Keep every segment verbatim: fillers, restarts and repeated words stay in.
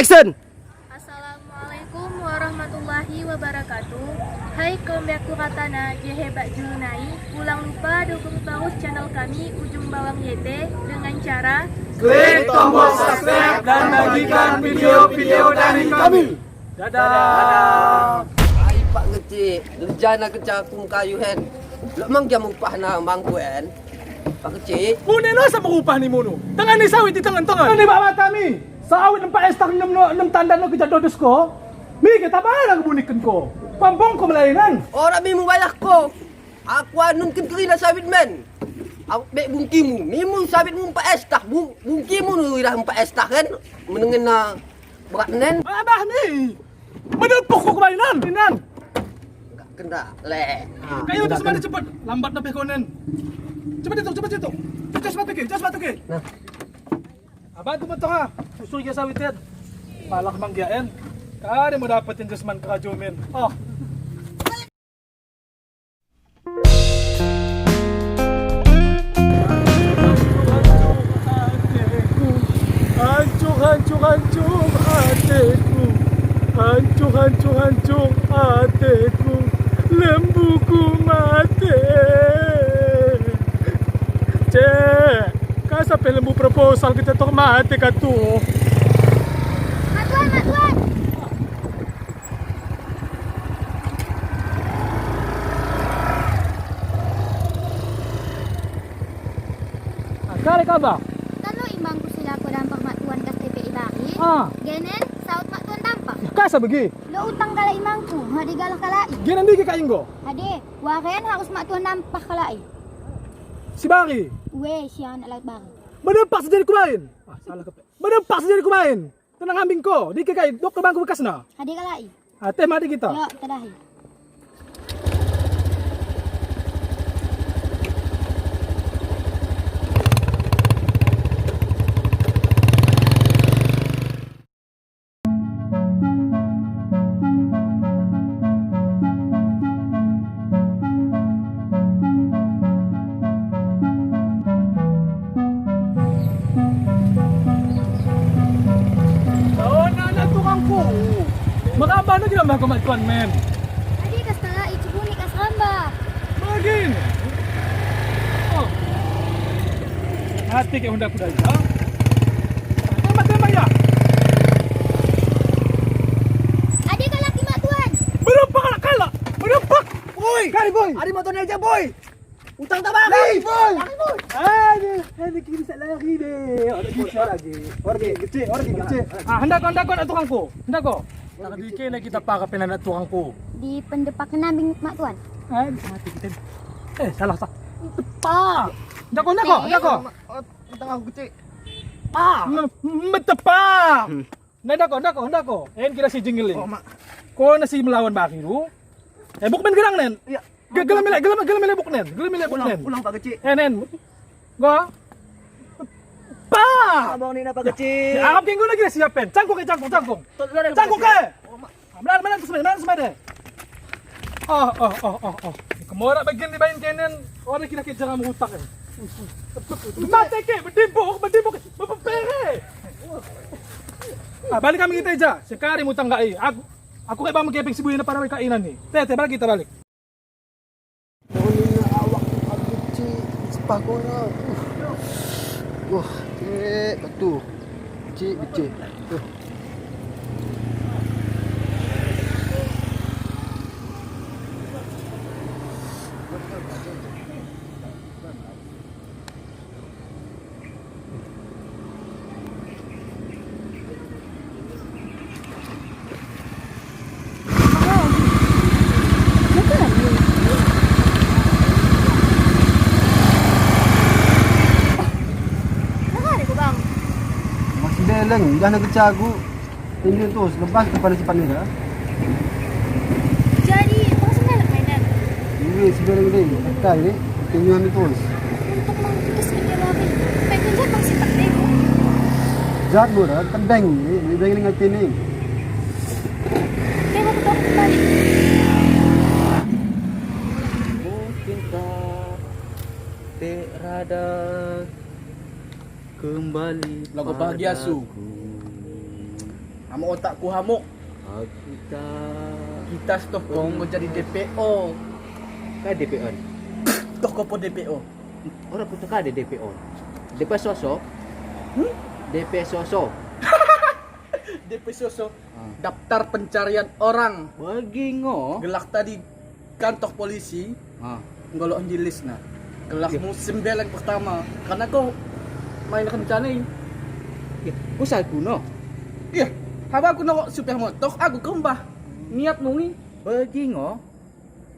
Action! Assalamualaikum warahmatullahi wabarakatuh. Hai kaum Yakuratana, jeuhebat jeuhunai, ulang lupa dukung terus channel kami Ujung Bawang Y T dengan cara klik tombol subscribe dan bagikan video-video dari kami. Dadah. Hai Pak Keuchik, reujana keuca aku meukayu hen. Lok mang jam upah na mangkuen. Pak Keuchik. Mune lo sama upah ni munu. Tangan ni sawit di tangan-tangan. Ini bak mata mi. Sawit empat es tak enam, enam tandan lo kejatuh disko. Mi kita bayar aku bunikan ko. Pampong ko melayanan. Orang mi membayar ko. Aku anun kenteri lah sawit men. Aku bek bungkimu. Mimu sawitmu empat es tah. Bung-, bungkimu nu irah empat es tah kan. Menengen na berat nen. Abah ni. Meneupok ko kebainan. Inan. Enggak kena leh. Kayu tu semua cepet. Lambat dah pekonen. Cepet itu, cepet itu. Cepet sepatu ke, cepet sepatu ke. Nah. Abang tu betul ha. Susu je sawitin. Malah manggiaen. Kada mau dapetin jasman kerajumin. Oh. Hancur, hancur, hancur ateku. Hancur, hancur, hancur ateku. Lembuku maté. Cek, ka sampai lembu proposal kita tok maté ka tu. Mak Tuan, Mak Tuan. Ah, ka lé kaba? Talo imangku sila ko dampah Mak Tuan ka stepek ibari. Ah. Genen saut Mak Tuan dampah. Ka sabegi. Lo utang kala imangku, ha digalah kalai. Genen digi ka inggo. Ade, waren harus Mak Tuan dampah kalai. Sibari. Weh, si anak laut bari. Meudampak sijadi kumain. Ah, salah kepek. Meudampak sijadi kumain. Teunang ambing ko, di kikai, dok keu bangku bekas na. Ade kalai. Ateh mati kita. Yo, tadahi. Oh, na, na tukang ku. Merambah na jeulaih mah keumat tuan, men. Adi ka seutara i cebuni ka seurambah. Bagin. Oh. Hati ke Honda kuda ya. Tembak, tembak ya. Adi ka laki mak tuan. Berempak lah, kalah. Berempak. Oi. Kali, boy. Adi motor ni aja, boy. Utang tak bayar. Lari, boy. Lari, boy. Aduh, aduh, kita bisa lari deh. Orang bisa lagi. Orang kecil, orang kecil. Ah, hendak kau, hendak kau nak tukang ku. Hendak kau. Tak dikira kita pakai pena nak tukang ku. Di pendepak kena bing mak tuan. Eh, mati kita. Eh, salah sah. Tepak. Hendak kau, hendak kau, hendak kau. Utang aku kecil. Ah, me-, metepak. Nah, dako, dako, dako. En kira si jenggeling. Oh, mak. Ko na si melawan baki tu. Eh, buknen gerang nen. Iya. Ge-, gelem milek, gelem, gelem milek buknen. Gelem milek buknen. Ulang, ulang, Pak Kecil. Eh, nen. Go. Pa. Abang ni, Pak Kecil. Ya, Arab Minggu lagi dah siap, pen. Cangkuk ke, cangkuk, cangkuk. Cangkuk ke? Oh, mak. Melan, melan, sebentar, melan, sebentar. Oh, oh, oh, oh, oh. Kemora bagian di bain kenen. Oh, ada kira-kira jangan mengutak, eh. Mati ke, berdibuk, berdibuk, berpepere. Ah, balik kami kita aja. Sekarang utang gai. Aku, aku kayak bang kepeng sibu ini para kainan ni. Teh, teh, balik kita balik. Kau ni nak awak tu pagi cik, sepah kau nak. Wah, cik, betul. Cik, becik. Tuh. Masih deleng, dah nak kecah aku. Tinggi tu, selepas tu pada cepat ni dah. Jadi, apa sebenarnya mainan? Ini sebenarnya ni, pakai ni, tinggi ni tu. Untuk mangkus ke dia lagi. Pakai kunjat masih tak deh, Bu. Jat mu dah, tendeng ni, ni dah ingat ni. Dia mau ketok balik. Cinta tak rada kembali. Lagu bahagia su. Padaku. Hamo otak ku hamok. Ah, kita kita stok kong jadi D P O. Ka D P O. Toh kopo D P O. Orang ku teka ada D P O. D P soso. Hmm? D P soso. D P soso. Ah. Daftar pencarian orang. Bagi ngo. Gelak tadi kantor polisi. Ha. Golok di list na. Gelah musim beleng pertama. Karena kau main rencana. Ya, ku salah guna. Iya, haba aku nengok supir motor, aku keumbah. Niat mungin. Bagi ngo.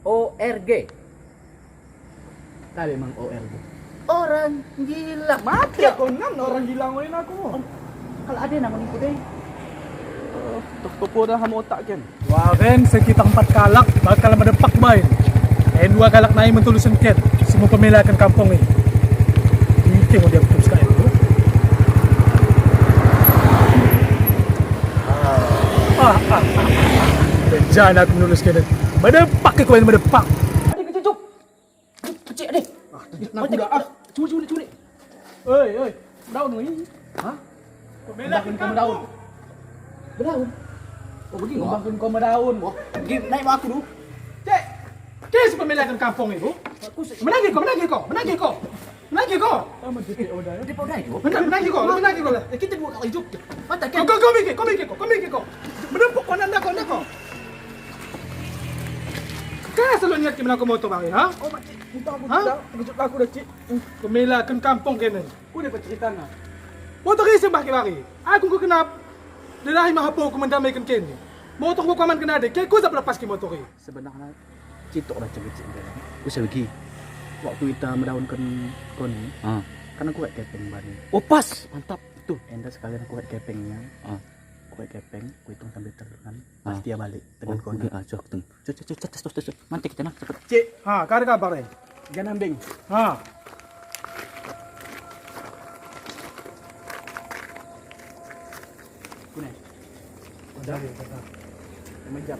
O R G. Tadi memang O R G. Orang gila. Mati aku nang orang gila ngolin aku. Kalau ada nama ni deh. Toh topo dah sama otak kan. Wareng sekitar empat kalak bakal medepak bain. En dua kalak naik mentulu sengket. Semua pemela akan kampung ni. Mungkin mau dia betul sekali tu. Ah, ah, ah. Rencana aku menulis kena. Medepak ke kau yang medepak? Ada kecucuk. Kecil deh. Ah, nak kuda ah. Curi, curi, curi. Oi, oi. Daun ni. Ha? Bela kau daun. Berdaun. Oh, begini. Bang kau daun. Oh, pergi naik mak aku dulu. Cek. Kes pemilihan kampung itu. Menagih kau, menagih kau, menagih kau. Menagih kau. Sama dia order. Dia order itu. Menagih, menagih kau, menagih kau. Eh, kita dua kali hidup. Mata kau, kau, kau mikir, kau mikir kau, kau mikir kau. Menempuk kau nanda kau, nanda kau. Kau selalu niat ke menakut motor bang, ha? Oh, makcik, minta aku tidak terkejut aku dah, cik. Pemela kan kampung kena. Ku ni pecerita na. Motor ni sembah ke lari. Aku ku kenap. Dia dah mah apa aku mendamai kan kena. Motor ku kaman kena ada. Ke ku siapa lepas ke motor ni? Sebenarnya citok dah cengkecek dia. Ku sebegi. Waktu kita mendaunkan kon ni. Ha. Karena ku buat kepeng bani. Oh pas, mantap. Betul. Enda sekalian ku buat kepengnya. Ha. Ku buat kepeng, ku hitung sampai terus kan. Ah. Pasti dia balik. Tengah kona. Ah, cok tu. Cok, cok, cok, cok, cok, cok. Mantap kita nak cepat. Cik, ha, ka ada kabar eh? Jangan ambing. Ha. Kunai. Dah. Meja.